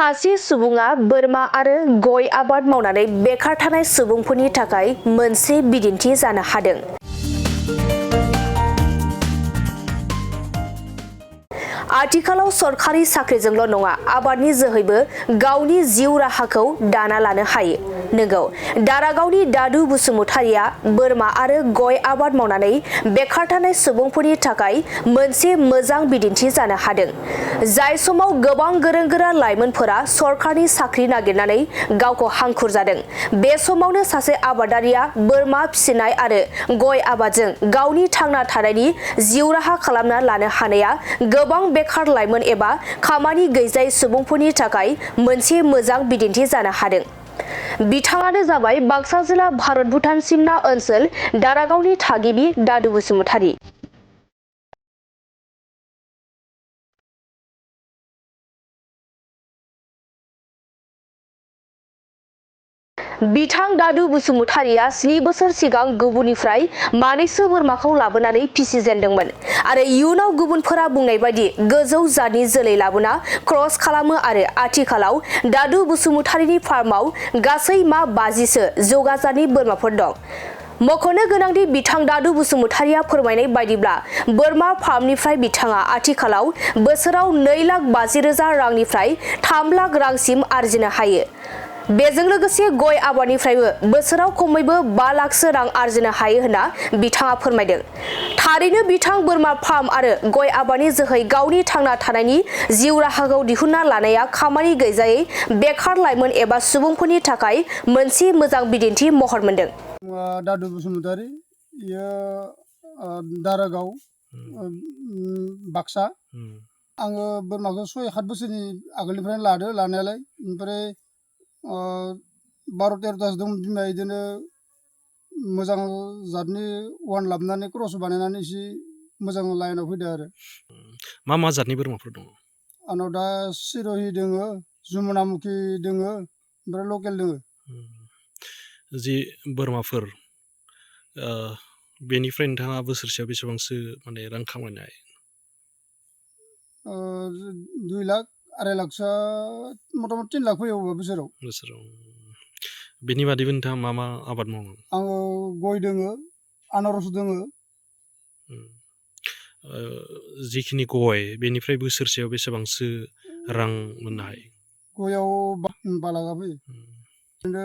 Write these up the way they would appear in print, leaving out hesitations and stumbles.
सासे सुबुङा बोरमा आरो गय आबाद मावनानै बेकार थानाय सुबुंफोरनि थाखाय मोनसे बिदिन्थि जानो हादों। आथिखालाव सरखारि साख्रिजोंल' नङा, आबादनि जोहैबो गावनि जिउ राहाखौ दाना लानो हायो। नंगौ, दारागावनि दादु बसुमतारिया बोरमा आरो गय आबाद मावनानै बेकार थानाय सुबुंफोरनि थाखाय मोनसे मोजां बिदिन्थि जानो हादों। जाय समाव गोबां गोरों गोरा लाइमोनफोरा सरखारनि साख्रि नागिरनानै गावखौ हांखुर जादों, बे समावनो सासे आबादारिया बोरमा फिसिनाय आरो गय आबादजों गावनि थांना थानायनि जिउ राहा खालामना लानो हानाया गोबां बेकार लाइमोन एबा खामानि गैजायै सुबुंफोरनि थाखाय मोनसे मोजां बिदिन्थि जानो हादों। बिथाङानो जाबाय बाक्सा जिल्ला भारत-भुटान सिमना ओनसोल दारागावनि थागिबि दादु बसुमतारि। बिथां दादु बसुमतारिया 7 बोसोर सिगां गुबुननिफ्राय मानैसो बोरमाखौ लाबोनानै फिसिजेनदोंमोन आरो इयुनाव गुबुनफोरा बुंनाय बायदि गोजौ जातनि जोलै लाबोना क्रस खालामो आरो आथिखालाव दादु बसुमतारिनि फार्माव गासै मा 50सो जौगा जातनि बोरमाफोर दं। मख'नो गोनांदि बिथां दादु बसुमतारिया फोरमायनाय बायदिब्ला बोरमा फार्मनिफ्राय बिथाङा आथिखालाव बोसोराव 2,50,000 रांनिफ्राय 3 लाख रांसिम आरजिनो हायो। बेजों लोगोसे गय आबादनिफ्रायबो बोसोराव खमैबो 5 लाखसो रां आरजिनो हायो होनना बिथाङा फोरमायदों। थारैनो बिथां बोरमा फार्म आरो गय आबादनि जोहै गावनि थांना थानायनि जिउ राहाखौ दिहुनना लानाया खामानि गैजायै बेकार लाइमोन एबा सुबुंफोरनि थाखाय मोनसे मोजां बिदिन्थि महर मोनदों। दादु बसुमतारि, इयो दारागाव, बाक्सा। आङो बोरमाखौ 6-7 बोसोरनि आगोलनिफ्रायनो लादो लानायालाय, ओमफ्राय 12-13तासो दं बिमाया। बिदिनो मोजां जातनि वान लाबोनानै क्रस बानायनानै एसे मोजां लाइनाव फैदो आरो। मा जातनि बोरमाफोर दङ? आंनाव दा सिर'हि दोङो, जमुनामुखि दोङो, ओमफ्राय लकेल दोङो। जि बोरमाफोर, बेनिफ्राय नोंथाङा बोसोरसेयाव बेसेबांसो माने रां खामायनो हायो? 2 लाख 2.5 लाखसो, मथा-मथि 3 लाख फैयो बोसोराव। बेनि बादैबो नोंथाङा मा आबाद मावो? आङो गय दोङो, आनारस दोङो। जिखिनि गय, बेनिफ्राय बोसोरसेयाव बेसेबांसो रां मोननो हायो? गयाव 2 लाखा फैयो। बिदिनो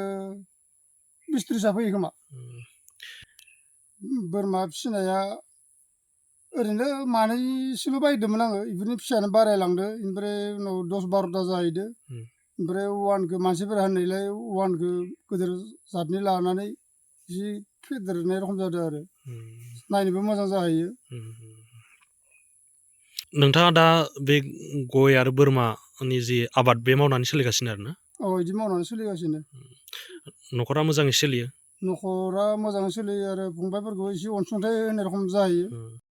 20-30 फैयो खोमा। बोरमा फिसिनाया ओरैनो मानैसोल' बायदोंमोन आङो, बेफोरनि फिसायानो बारायलांदो, ओमफ्राय उनाव 10-12ता जाहैदो। ओमफ्राय वानखौ मानसिफोरा होननायलाय वानखौ गिदिर जातनि लानानै एसे फेदेरनाय रखम जादों आरो। नायनोबो मोजां जाहैयो। नोंथाङा दा बे गय आरो बोरमानि जि आबाद, बे मावनानै सोलिगासिनो आरोना? बिदि मावनानै सोलिगासिनो। न'खरा मोजाङै सोलियो? न'खरा मोजाङै सोलियो आरो फंबायफोरखौ एसे अनसुंथाइ होनाय रखम जाहैयो।